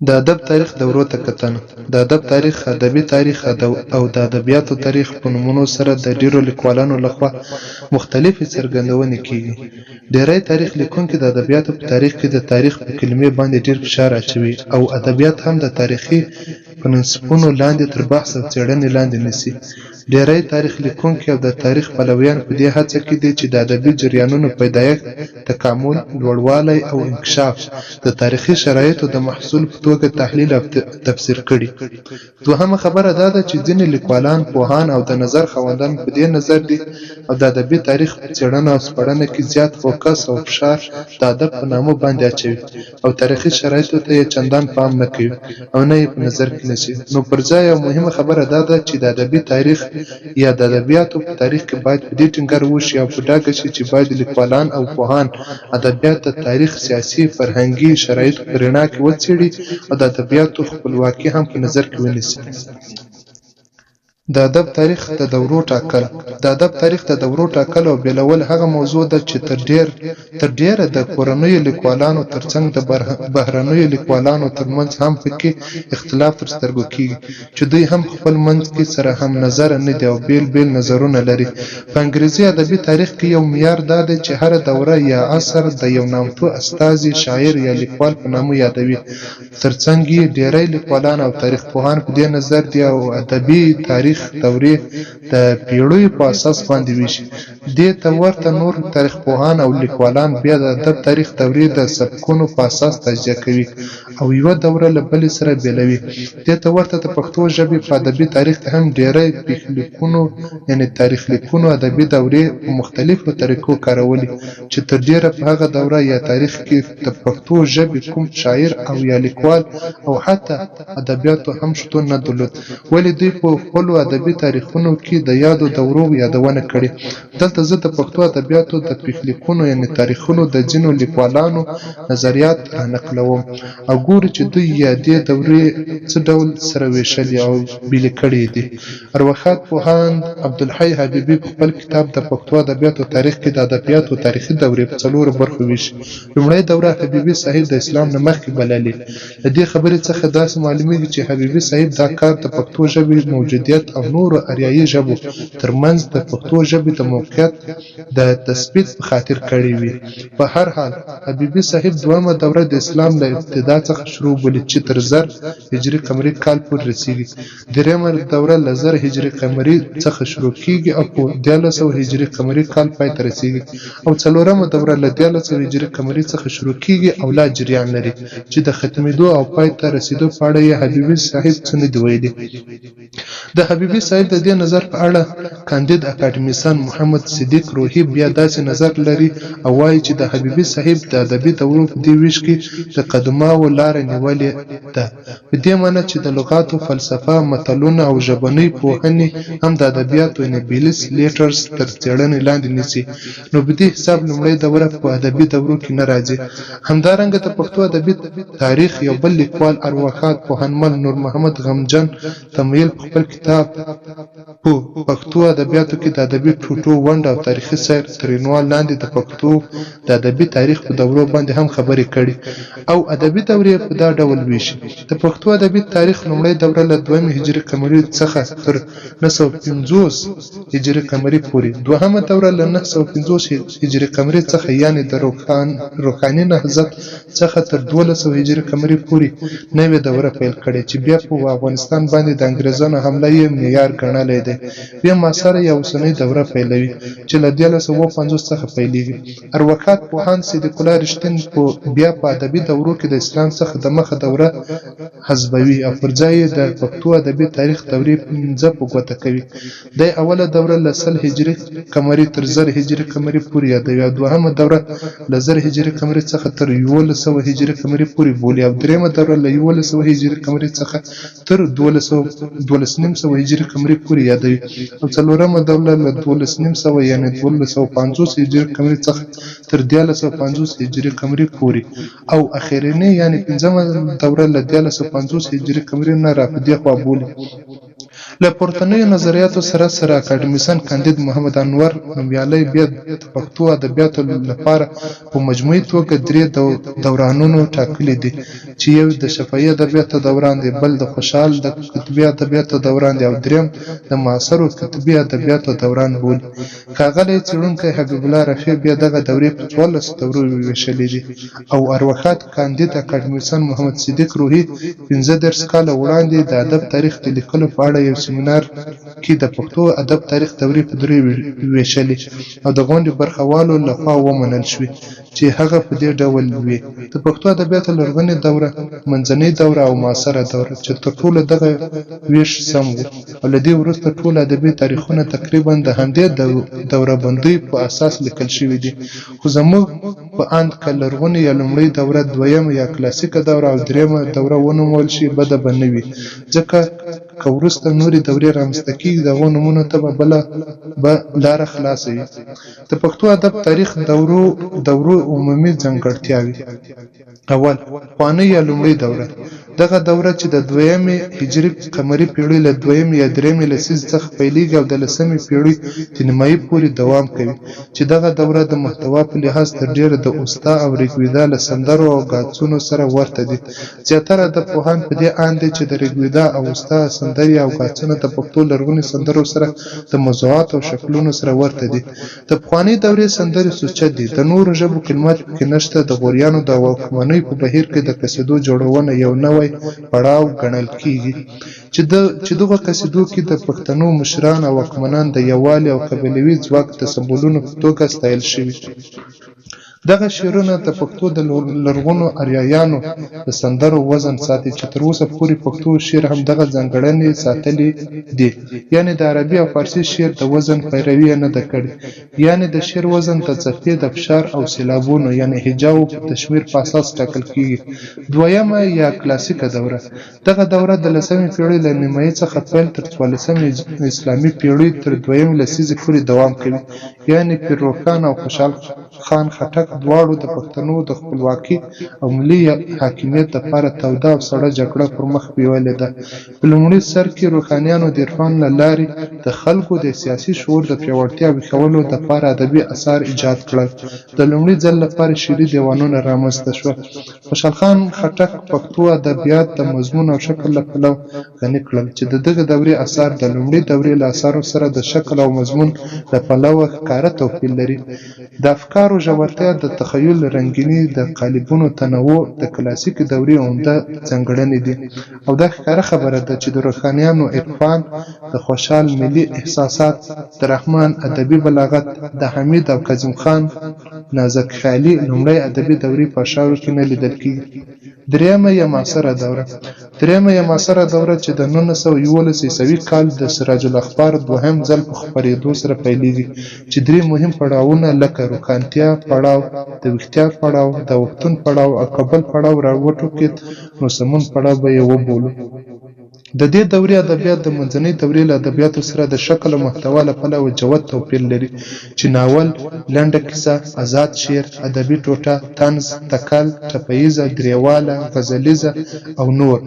د ادب تاریخ دورو ته کتنه: د ادب تاریخ، ادبي تاریخ او د ادبیاتو تاریخ په نومونو سره د ډېرو لیکوالانو له خوا مختلفې څرګندونې کېږي. ډېری تاریخ لیکونکي د ادبیاتو په تاریخ کې د تاریخ په کلمې باندې ډېر فشار اچوي او ادبیات هم د تاریخي پرنسپونو لاندې تر بحث او څېړنې لاندې نیسي. ډېری تاریخ لیکونکي او د تاریخ پلویان په دې هڅه کې دي چې د ادبي جریانونو پیدایښت، تکامل، لوړوالی او انکشاف د تاریخي شرایطو د محصول په توګه تحلیل او تفسیر کړي. دوهمه خبره دا ده چې ځینې لیکوالان، پوهان او د نظر خاوندان په دې نظر دي او د ادبي تاریخ په څېړنه او سپړنه کې زیات فوکس او فشار د ادب په نامه باندې اچوي او تاریخي شرایطو ته یې چندان پام نه کوي او نه یې په نظر کې نیسي. نو پر ځای او مهمه خبره دا ده چې د ادبي تاریخ یا د ادبیاتو په تاریخ کې باید په دې ټینګار وشي او په ډاګه شي چې باید لیکوالان او پوهان ادبیات د تاریخ، سیاسي، فرهنګي شرایطو په رڼا کې وڅېړي او د ادبیاتو خپلواکي هم په نظر کې ونیسي. د ادب تاریخ د دورو ټاکل: د ادب تاریخ د دورو ټاکل او بېلول هغه موضوع ده چې تر ډېره د کورنیو لیکوالانو تر څنګ د بهرنیو لیکوالانو تر منځ هم په کې اختلاف تر سترګو کېږي چې دوی هم په خپل منځ کې سره هم نظره نه دي او بېل بېل نظرونه لري. په انګرېزي ادبي تاریخ کې یو معیار دا دی چې هره دوره یا عصر د یو نامتو استازي، شاعر یا لیکوال په نامه یادوي. تر څنګ یې ډېری لیکوالان او تاریخ پوهان په دې نظر دي او ادبي تاریخ دورې د پېړیو په اساس باندې وېشي. دې ته ورته نور تاریخ پوهان او لیکوالان بیا د ادب تاریخ دورې د سبکونو په اساس تجزیه کوي او یوه دوره له بلې سره بېلوي. دې ته ورته د پښتو ژبې په ادبي تاریخ کې هم ډېری پېښلیکونو یعنې تاریخ لیکونو ادبي دورې په مختلفو طریقو کارولي چې تر ډېره په هغه دوره یا تاریخ کې د پښتو ژبې کوم شاعر او یا لیکوال او حتی ادبیاتو هم شتون نه درلود، ولې دوی په خپلو ادبي تاریخونو کې د یادو دورو یادونه کړې. دلته زه د پښتو ادبیاتو د پېښلیکونو یعنې تاریخونو د ځینو لیکوالانو نظریات را نقلوم او ګورو چې دوی یادې دورې څه ډول سره وېشلې او بېلې کړې دي. ارواښاد پوهاند عبدالحی حبیبي په خپل کتاب د پښتو ادبیاتو تاریخ کې د ادبیاتو تاریخي دورې په څلورو برخو ویشي. لومړۍ دوره حبیبي صاحب د اسلام نه مخکې بللې. له دې خبرې څخه داسې معلومیږي چې حبیبي صاحب دا کار د پښتو ژبې موجودیت او نورو اریایي ژبو تر منځ د پښتو ژبې د موقعیت د تثبیت په خاطر کړی وي. په هر حال حبیبي صاحب دوهمه دوره د اسلام له ابتدا څخه شروع بولي چې تر زر هجري قمري کال پورې رسیږي. درېیمه دوره له زر هجري قمري څخه شروع کېږي او په 1300 هجري قمري کال پای ته رسېږي او څلورمه دوره له 1300 هجري قمري څخه شروع کېږي او لا جریان لري چې د ختمېدو او پای ته رسېدو په اړه یې حبیبي صاحب څه نه دي ویلي. د حبیبي صاحب د دې نظر په اړه کاندید اکاډمیسن محمد صدیق روهي بیا داسې نظر لري او وايي چې د حبیبي صاحب د ادبي دورو په دې وېش کې د قدماوو لاره نیولې ده. په دې معنی چې د لغاتو فلسفه، متلونه او ژبنۍ پوهنې هم د ادبیاتو یعنې بیلس لیټرز تر څېړنې لاندې نیسي، نو په دې حساب لومړۍ دوره په ادبي دورو کې نه راځي. همدارنګه د پښتو ادبي تاریخ یو بل لیکوال ارواښاد پوهنمل نور محمد غمجن تمایل په خپل کتاب په پښتو ادبیاتو کې د ادبي ټوټو ونډه او تاریخي سیر تر عنوان لاندې د پښتو د ادبي تاریخ په دورو باندې هم خبرې کړي او ادبي دورې یې په دا ډول ویشي، د پښتو ادبي تاریخ لومړۍ دوره له دویمې هجري قمري څخه تر 950 هجري قمري پورې، دوهمه دوره له 950 هجري قمري څخه یعنې د روښاني نهضت څخه تر 1200 هجري قمري پورې نوې دوره پیل کړې چې بیا په افغانستان باندې د انګریزانو حمله یې معیار ګڼلی دی، بیا معاصره یا اوسنۍ دوره پیلوي چې له 1357 څخه پیلیږي. ارواښاد پوهاند صدیق الله رښتین په بیا په ادبي دورو کې د اسلام څخه دمخه دوره حذفوي او پر ځای یې د پښتو ادبي تاریخ دورې پنځه په ګوته کوي. دی اوله دوره له 100 هجري قمري تر 1000 هجري قمري پورې یادوي او دوهمه دوره له 1000 هجري قمري څخه تر 1100 هجري قمري پورې بولي او درېیمه دوره له 1100 هجري قمري څخه تر 12.5 هجري قمري پورې یادوي او څلورمه دوره له 12.5 یعنې 1250 هجري قمري څخه تر 1350 هجري قمري پورې او اخرنۍ یعنې پنځمه دوره له 1350 هجري قمري نه راپدېخوا بولي. له پورتنیو نظریاتو سره سره اکاډمیسن کاندید محمد انور نومیالی بیا د پښتو ادبیاتو لپاره په مجموعي توګه درې دورانونه ټاکلي دي چې یو د شفاهي ادبیاتو دوران دی، بل د خوشحال د کتبي ادبیاتو دوران دی او دریم د معاصرو کتبي ادبیاتو دوران بولي. ښاغلی څېړونکی حبیب الله رفیع بیا دغه دورې په 14 دورو وېشلې دي او ارواښاد کاندید اکاډمیسن محمد صدیق روهي 35 کاله وړاندې د ادب تاریخ د لیکلو په اړه یو سیمینار کې د پښتو ادب تاریخ دورې په دریو وېشلې او د غونډې برخه والو له خوا ومنل شوې چې هغه په دې ډول وې، د پښتو ادبیاتو لرغونې دوره، منځنۍ دوره او معاصره دوره، چې تر ټولو دغه وېش سم و او له دې وروسته ټول ادبي تاریخونه تقریباً د همدې دوره بندیو په اساس لیکل شوي دي، خو زموږ په اند که لرغونې یا لومړۍ دوره، دویمه یا کلاسیکه دوره او درېیمه دوره ونومول شي بده به نه وي، ځکه که وروسته نورې دورې رامنځته کېږي د هغو نومونو ته به بله به لاره خلاصه وي. د پښتو ادب تاریخ دورو دورو عمومي ځانګړتیاوې. اول، پخوانۍ یا لومړۍ دوره، دغه دوره چې د دویمې هجري قمري پېړۍ له دویمې یا درېیمې لسیزې څخه پیلېږي او د لسمې پېړۍ تر نیمایي پورې دوام کوي، چې دغه دوره د محتوا په لحاظ تر ډېره د اوستا او ریګویدا له سندرو او ګاڅونو سره ورته دي. زیاتره ادبپوهان په دې اند دي چې د ریګویدا او اوستا سندرې او ګاڅونه د پښتو لرغوني سندرو سره د موضوعاتو او شکلونو سره ورته دي. د پخوانۍ دورې سندرې سوچه دي، د نورو ژبو کلمات پکې نشته، د غوریانو د واکمنۍ په بهیر کې د قصیدو جوړونه یو نوی پړاو ګڼل کېږي، چې دغو قصیدو کې د پښتنو مشران او واکمنان د یووالي او قبیلوي ځواک د سمبولونو په توګه ستایل شوي. دغه شعرونه د پښتو د لرغونو اریایانو د سندرو وزن ساتي چې تر اوسه پورې پښتو شعر هم دغه ځانګړنې ساتلې دي یعنې د عربي او فارسي شعر د وزن پیروي یې نه ده کړې یعنې د شعر وزن د څپې د فشار او سیلابونو یعنې هجاوو د شمېر په اساس ټاکل کېږي. دویمه یا کلاسیکه دوره، دغه دوره د لسمې پېړۍ له نیمایي څخه پیل تر څوارلسمې اسلامي پېړۍ تر دویمې لسیزې پورې دوام کوي، یعنې پیر روښان او خوشحال خان خټک دواړو د پښتنو د خپلواکي او ملي حاکمیت دپاره توده او سړه جګړه پر مخ بیولې ده. په لومړي سر کې روښانیانو د عرفان له لارې د خلکو د سیاسي شعور د پیاوړتیا او ویښولو دپاره ادبي اثار ایجاد کړل. د لومړي ځل لپاره شعري دیوانونه رامنځته شول. خوشحال خان خټک پښتو ادبیات د مضمون او شکل له پلوه غني کړل، چې د دغې دورې اثار د لومړۍ دورې له اثارو سره د شکل او مضمون له پلوه ښکاره توپیر لري. د افکارو ژورتیا، د تخیل رنګیني، د قالبونو تنوع د کلاسیکې دورې عمده ځانګړنې دي او دا ښکاره خبره ده چې د روښانیانو عرفان، د خوشحال ملي احساسات، د رحمان ادبي بلاغت، د حمید او کاظم خان نازکخیالي لومړۍ ادبي دورې په اشعارو کې نه لیدل کېږي. درېیمه یا معاصره دوره، درېیمه یا معاصره دوره چې د 1911 عیسوي کال د سراج الاخبار دوهم ځل په خپرېدو سره پیلېږي چې درې مهم پړاوونه لکه روښانتیا پړاو، د ویښتیا پړاو، د اوښتون پړاو او کابل پړاو را وټوکېد نو سمون پړاو به یې وبولو. د دې دورې ادبیات د منځنۍ دورې له ادبیاتو سره د شکل او محتوا له پلوه جوت توپیر لري چې ناول، لنډه کیسه، ازاد شعر، ادبي ټوټه، طنز، تکل، ټپه ییزه، درېواله، غزلیزه او نور.